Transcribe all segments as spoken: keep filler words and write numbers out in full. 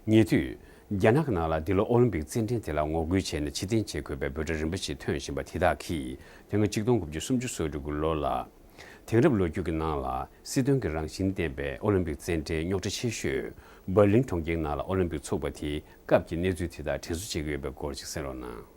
ཉེ་དུས། རྒྱ་ནག་གི་ནང་ལ་འདི་ལོ་ཨོ་ལིམ་པིག་རྩེད་འགྲན་དེ་ལ་ངོ་རྒོལ་བྱས་ནས་ཕྱིར་འཐེན་བྱེད་དགོས་པའི་འབོད་སྒྲ་རིམ་པ་ཞིག་ཐོན་བཞིན་པ་དེ་དག་གིས། དེ་སྔ་ཆིག་སྟོང་དགུ་བརྒྱ་སུམ་ཅུ་སོ་དྲུག་གི་ལོ་ལ། དེང་རབས་ལོ་རྒྱུས་ཀྱི་ནང་ལ་སྲིད་དོན་གྱི་རང་བཞིན་ལྡན་པའི་ཨོ་ལིམ་པིག་རྩེད་འགྲན་རྙོག་དྲ་ཆེ་ཤོས་འབར་ལིན་གྲོང་ཁྱེར་ནང་ལ་ཨོ་ལིམ་པིག་ཚོགས་པ་དེའི་སྐབས་ཀྱི་གནས་ཚུལ་དེ་དག་དྲན་གསོ་བྱེད་ཀྱི་ཡོད་པའི་སྐོར་ཅིག་གསན་རོགས་གནང་།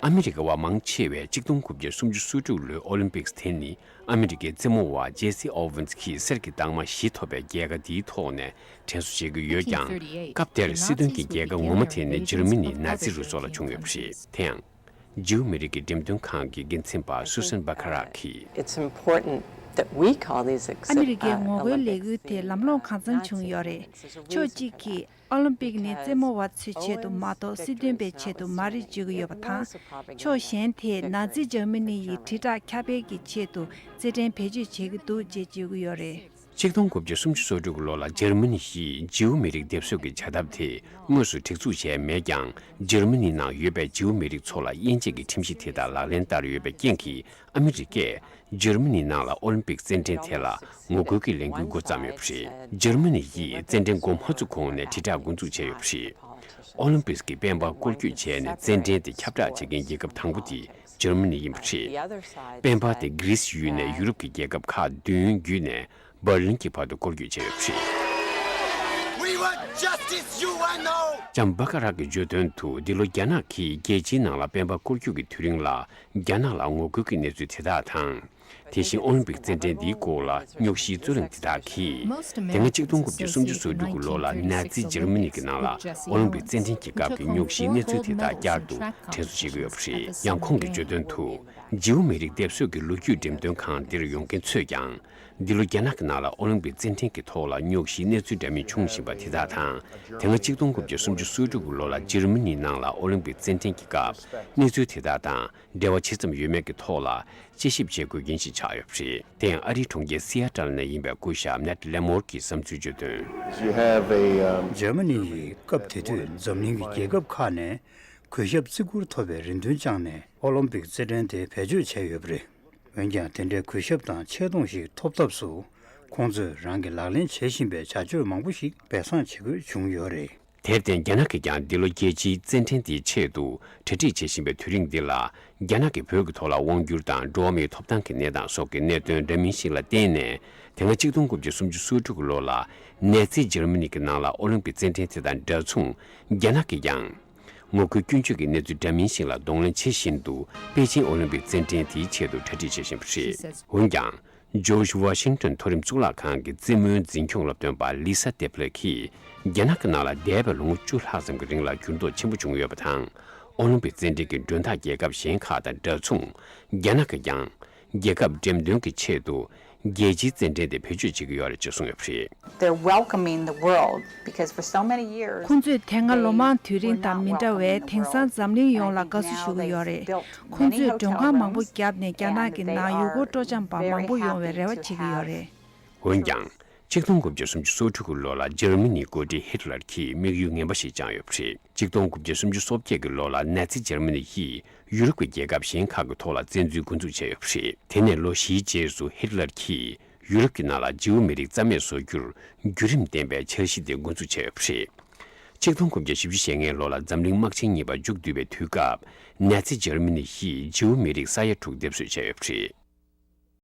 ཨ་མི་རི་ཀའི་བ་མང་ཆེ་བས་ཆིག་སྟོང་དགུ་བརྒྱ་སུམ་ཅུ་སོ་དྲུག་ལོའི་ཨོ་ལིམ་པིག་དེ་ནི་ཨ་མི་རི་ཀའི་རྩེད་མོ་བ་ཇེ་སི་ཨོ་ཝེན་ཁིས་གསེར་གྱི་རྟགས་མ་བཞི་ཐོབ་པའི་རྒྱལ་ཁ་འདིའི་ཐོག་ནས་དྲན་གསོ་བྱེད་ཀྱི་ཡོད་ཀྱང་། སྐབས་དེར་སྲིད་དོན་གྱི་རྒྱལ་ཁ་ངོ་མ་དེ་ནི་འཇར་མ་ནིའི་ནཱ་ཛི་རུ་ཚོགས་ལ་བྱུང་ཡོད་པ་རེད། དེ་ཡང་། འཇིའུ་མི་རིགས་ཀྱི་འགྲེམས་སྟོན་ཁང་གི་འགན་འཛིན་པ་སུ་སན་བྷ་ཁ་རག་གིས། It's important that we call these exhibit, ཨ་མི་རི་ཀའི་ངོ་རྒོལ་ལས་འགུལ་དེ་ལམ་ལྷོང་གང་འཚམ་བྱུང་ཡོད་རེད། ཕྱོགས་གཅིག་གིས་ཨོ་ལིམ་པིག་ནི་རྩེད་མོ་བ་ཚོའི་ཆེད་དུ་མ་གཏོགས་སྲིད་དོན་པའི་ཆེད་དུ་མ་རེད་བརྗོད་ཀྱི་ཡོད་པ་དང་། ཕྱོགས་གཞན་དེས་ནཱ་ཛི་འཇར་མ་ནི་ཡི་དྲིལ་བསྒྲགས་ཁྱབ་སྤེལ་གྱི་ཆེད་དུ་རྩེད་འགྲན་བེད་སྤྱོད་བྱེད་ཀྱི་འདུག་ཅེས་བརྗོད་ཀྱི་ཡོད་རེད། ཆིག་སྟོང་དགུ་བརྒྱ་སུམ་ཅུ་སོ་དྲུག་གི་ལོ་ལ་འཇར་མ་ནི་ཡིས་ཇིའུ་མི་རིགས་སྡེབ་གསོད་ཀྱི་བྱ་ཐབས་དེ་དངོས་སུ་སྒྲིག་འཛུགས་བྱས་མེད་ཀྱང་། འཇར་མ་ནི་ནང་ཡོད་པའི་ཇིའུ་མི་རིགས་ཚོ་ལ་དབྱེ་འབྱེད་ཀྱི་ཁྲིམས་གཞི་དེ་དག་ལག་ལེན་བསྟར་ཡོད་པའི་རྐྱེན་གྱིས། ཨ་མི་རི་ཀས་འཇར་མ་ནི་ནང་ལ་ཨོ་ལིམ་པིག་རྩེད་འགྲན་དེ་ལ་ངོ་རྒོལ་གྱི་ལས་འགུལ་འགོ་བརྩམས་ཡོད་པ་རེད། འཇར་མ་ནི་ཡིས་རྩེད་འགྲན་འགོ་མ་ཚུགས་གོང་ནས་དྲིལ་བསྒྲགས་འགོ་འཛུགས་བྱས་ཡོད་པ་རེད། ཨོ་ལིམ་པིག་གི་སྤེན་པ་སྐོར་སྐྱོད་བྱས་ནས་རྩེད་འགྲན་དེ་ཁྱབ་བསྒྲགས་བྱེད་མཁན་རྒྱལ་ཁབ་དང་པོ་དེ་འཇར་མ་ནི་ཡིན་པ་རེད། སྤེན་པ་དེ་གྷི་རིས་ཡུལ་ནས་ཡུ་རོབ་ཀྱི་རྒྱལ་ཁབ་ཁག་བདུན་བརྒྱུད་ནས་འབར་ལིན་གྱི་བར་དུ་སྐོར་སྐྱོད་བྱས་ཡོད་པ་རེད། We want justice, U N O. ལྕམ་བྷ་ཁ་རག་གིས་བརྗོད་དོན་དུ། འདི་ལོ་རྒྱ་ནག་གིས་རྒྱལ་སྤྱིའི་ནང་ལ་སྤེན་པ་སྐོར་སྐྱོད་ཀྱི་དུས་རིང་ལ་རྒྱ་ནག་ལ་ངོ་རྒོལ་གྱི་གནས་ཚུལ་དེ་དག་དང་། དེ་བཞིན་ཨོ་ལིམ་པིག་རྩེད་འགྲན་འདིའི་སྐོར་ལ་རྙོག་གཞིའི་རྩོད་རིགས་དེ་དག་གིས། དེ་སྔ་ཆིག་སྟོང་དགུ་བརྒྱ་སུམ་ཅུ་སོ་དྲུག་གི་ལོ་ལ་ནཱ་ཛི་འཇར་མ་ནི་གི་ནང་ལ་ཨོ་ལིམ་པིག་རྩེད་འགྲན་གྱི་སྐབས་ཀྱི་རྙོག་གཞིའི་གནས་ཚུལ་དེ་དག་བསྐྱར་དུ་དྲན་གསོ་བྱེད་ཀྱི་ཡོད་པ་རེད། ཡང་ཁོང་གིས་བརྗོད་དོན་དུ། ཇིའུ་མི་རིགས་སྡེབ་གསོད་ཀྱི་ལོ་རྒྱུས་འགྲེམས་སྟོན་ཁང་འདིར་ཡོང་མཁན་ཚོས་ཀྱང་། འདི་ལོ་རྒྱ་ནག་གི་ནང་ལ་ཨོ་ལིམ་པིག་རྩེད་འགྲན་གྱི་ཐོག་ལ་རྙོག་གཞིའི་གནས་ཚུལ་འདྲ་མིན་བྱུང་བཞིན་པ་དེ་དག་དང་། དེ་སྔ་ཆིག་སྟོང་དགུ་བརྒྱ་སུམ་ཅུ་སོ་དྲུག་གི་ལོ་ལ་འཇར་མ་ནིའི་ནང་ལ་ཨོ་ལིམ་པིག་རྩེད་འགྲན་གྱི་སྐབས་གནས་ཚུལ་དེ་དག་དང་འབྲེལ་བ་ཇི་ཙམ་ཡོད་མེད་ཀྱི་ཐོག་ལ་དཔྱད་ཞིབ་བྱེད་དགོས་རྒྱུ་ཞིག་ཆགས་ཡོད་པ་རེད། དེ་ཡང་ཨ་རིའི་གྲོང་ཁྱེར་སི་ཨ་ཏལ་ནས་ཡིན་པའི་སྐུ་ཞབས་ནེཊ་ལེ་མོར་གྱིས་བསམ་ཚུལ་བརྗོད་དོན། You have a, um, འཇར་མ་ནི་ཡིས་སྐབས་དེ་དུས་འཛམ་གླིང་གི་རྒྱལ་ཁབ་ཁག་ནས་གུས་ཞབས་བརྩི་བཀུར་ཐོབ་པའི་རེ་འདུན་བཅངས་ནས་ཨོ་ལིམ་པིག་རྩེད་འགྲན་དེ་བེད་སྤྱོད་བྱས་ཡོད་པ་རེད། འོན་ཀྱང་དེ་འདྲའི་གུས་ཞབས་དང་ཆེ་མཐོང་ཞིག་ཐོབ་ཐབས་སུ། ཁོང་ཚོས་རང་གིས་ལག་ལེན་བྱེད་བཞིན་པའི་བྱ་སྤྱོད་མང་པོ་ཞིག་སྦས་གསང་བྱེད་དགོས་བྱུང་ཡོད་རེད། དེར་བརྟེན་རྒྱ་ནག་གིས་ཀྱང་འདི་ལོ་རྒྱལ་སྤྱིའི་རྩེད་འགྲན་དེའི་ཆེད་དུ་གྲ་སྒྲིག་བྱེད་བཞིན་པའི་དུས་རིང་འདི་ལ། རྒྱ་ནག་གིས་བོད་ཀྱི་ཐོག་ལ་དབང་བསྒྱུར་དང་འགྲོ་བ་མིའི་ཐོབ་ཐང་གི་གནས་སྟངས་སོགས་ཀྱི་གནད་དོན་འདྲ་མིན་ཞིག་ལ་བརྟེན་ནས། དེ་སྔ་ཆིག་སྟོང་དགུ་བརྒྱ་སུམ་ཅུ་སོ་དྲུག་གི་ལོ་ལ་ནཱ་ཛི་འཇར་མ་ནི་གི་ནང་ལ་ཨོ་ལིམ་པིག་རྩེད་འགྲན་དེ་དང་འདྲ་མཚུངས་རྒྱ་ནག་གིས་ཀྱང་། ངོ་རྒོལ་སྐྱོན་བརྗོད་ཀྱི་གནས་ཚུལ་འདྲ་མིན་ཞིག་ལ་གདོང་ལེན་བྱེད་བཞིན་དུ་པེ་ཅིན་ཨོ་ལིམ་པིག་རྩེད་འགྲན་དེའི་ཆེད་དུ་གྲ་སྒྲིག་བྱེད་བཞིན་པ་རེད། འོན་ཀྱང་། ཇོརྗ་ཝ་ཤིང་ཏོན་མཐོ་རིམ་གཙུག་ལག་ཁང་གི་རྩེད་མོའི་འཛིན་སྐྱོང་སློབ་སྟོན་པ་ལི་ས་ཏེབ་ལེ་གིས། རྒྱ་ནག་གི་ནང་ལ་འདས་པའི་ལོ་ངོ་བཅུ་ལྷག་ཙམ་གྱི་རིང་ལ་འགྱུར་ལྡོག་ཆེན་པོ་བྱུང་ཡོད་པ་དང་། ཨོ་ལིམ་པིག་རྩེད་འགྲན་གྱི་མགྲོན་བདག་རྒྱལ་ཁབ་གཞན་ཁག་དང་འདྲ་མཚུངས། རྒྱ་ནག་གིས་ཀྱང་། རྒྱལ་ཁབ་འགྲེམས་སྟོན་གྱི་ཆེད་དུ། རྒྱལ་སྤྱིའི་རྩེད་འགྲན་དེ་བེད་སྤྱོད་བྱེད་ཀྱི་ཡོད་རེད་ཅེས་གསུངས་ཡོད་པ་རེད། They're welcoming the world because for so many years ཁོང་ཚོས་དེ་སྔ་ལོ་མང་དུས་རིང་དང་མི་འདྲ་བའི་དེང་སང་འཛམ་གླིང་ཡོངས་ལ་དགའ་བསུ་ཞུ་གི་ཡོད་རེད། ཁོང་ཚོས་མགྲོན་ཁང་མང་པོ་བརྒྱབ་ནས་རྒྱ་ནག་གི་ནང་ཡུལ་སྐོར་སྤྲོ་འཆམ་པ་མང་པོ་ཡོང་བའི་རེ་བ་བྱེད་ཀྱི་ཡོད་རེད། འོན་ཀྱང་། ཆིག་སྟོང་དགུ་བརྒྱ་སུམ་ཅུ་སོ་དྲུག་གི་ལོ་ལ་འཇར་མ་ནིའི་འགོ་ཁྲིད་ཧི་ཊ་ལར་གྱིས་དམིགས་ཡུལ་ངན་པ་ཞིག་བཅངས་ཡོད་པ་རེད། ཆིག་སྟོང་དགུ་བརྒྱ་སུམ་ཅུ་སོ་བརྒྱད་ཀྱི་ལོ་ལ་ནཱ་ཛི་འཇར་མ་ནི་ཡིས་ཡུ་རོབ་ཀྱི་རྒྱལ་ཁབ་གཞན་ཁག་གི་ཐོག་ལ་བཙན་འཛུལ་འགོ་འཛུགས་བྱས་ཡོད་པ་རེད། དེ་ནས་ལོ་བཞིའི་རྗེས་སུ་ཧི་ཊ་ལར་གྱིས་ཡུ་རོབ་ཀྱི་ནང་ལ་ཇིའུ་མི་རིགས་རྩ་མེད་བཟོ་རྒྱུར་བརྒྱུད་རིམ་ལྡན་པའི་འཆར་གཞི་དེ་འགོ་འཛུགས་བྱས་ཡོད་པ་རེད། ཆིག་སྟོང་དགུ་བརྒྱ་བཞི་བཅུ་ཞེ་ལྔའི་ལོ་ལ་འཛམ་གླིང་དམག་ཆེན་གཉིས་པ་མཇུག་བསྡུས་པའི་དུས་སྐབས། ནཱ་ཛི་འཇར་མ་ནི་ཡིས་ཇིའུ་མི་རིགས་ས་ཡ་དྲུག་སྡེབ་གསོད་བྱས་ཡོད་པ་རེད།